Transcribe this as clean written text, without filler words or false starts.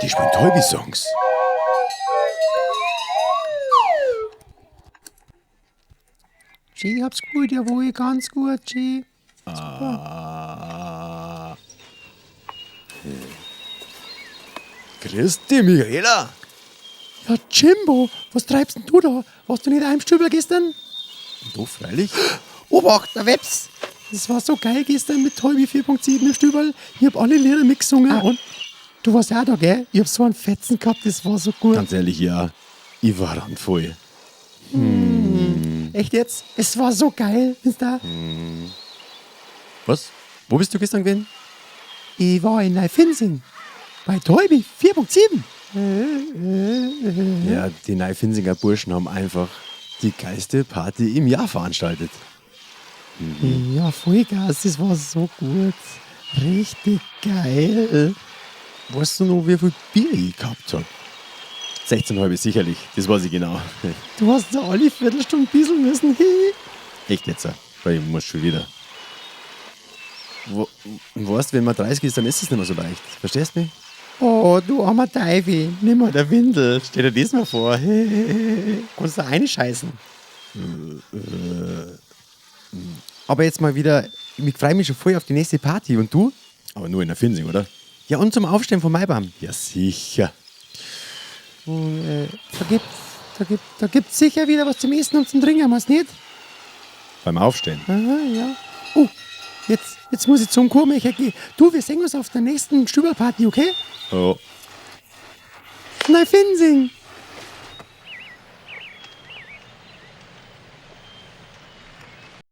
Die spielen Täubi-Songs. Schee, hab's gut, jawohl, ganz gut, schee. Ah. Grüß dich, Michaela. Ja, Jimbo, was treibst denn du da? Warst du nicht auch im Stübel gestern? Doch, freilich. Obacht, der Webs! Das war so geil gestern mit Täubi 4.7 im Stüberl. Ich hab alle Lieder mitgesungen und du warst auch da, gell? Ich hab so einen Fetzen gehabt, das war so gut. Ganz ehrlich, ja. Ich war randvoll. Echt jetzt? Es war so geil, findest du? Was? Wo bist du gestern gewesen? Ich war in Neufinsing. Bei Täubi 4.7. Ja, die Neufinsinger Burschen haben einfach die geilste Party im Jahr veranstaltet. Ja, Vollgas, das war so gut. Richtig geil. Weißt du noch, wie viel Bier ich gehabt hab? 16,5 sicherlich, das weiß ich genau. Du hast da alle Viertelstunde bisseln müssen. Echt jetzt, weil ich muss schon wieder. Wo, weißt, wenn man 30 ist, dann ist es nicht mehr so leicht. Verstehst du mich? Oh, du armer Teufel, nimm mal der Windel. Stell dir das mal vor. Kannst du reinscheißen. Aber jetzt mal wieder, ich freue mich schon voll auf die nächste Party. Und du? Aber nur in der Finsing, oder? Ja, und zum Aufstehen vom Maibaum. Ja, sicher. Und, da gibt's sicher wieder was zum Essen und zum Trinken, meinst du nicht? Beim Aufstehen? Aha, ja. Oh, jetzt muss ich zum Kurmecher gehen. Du, wir sehen uns auf der nächsten Stüberparty, okay? Oh. Neufinsing.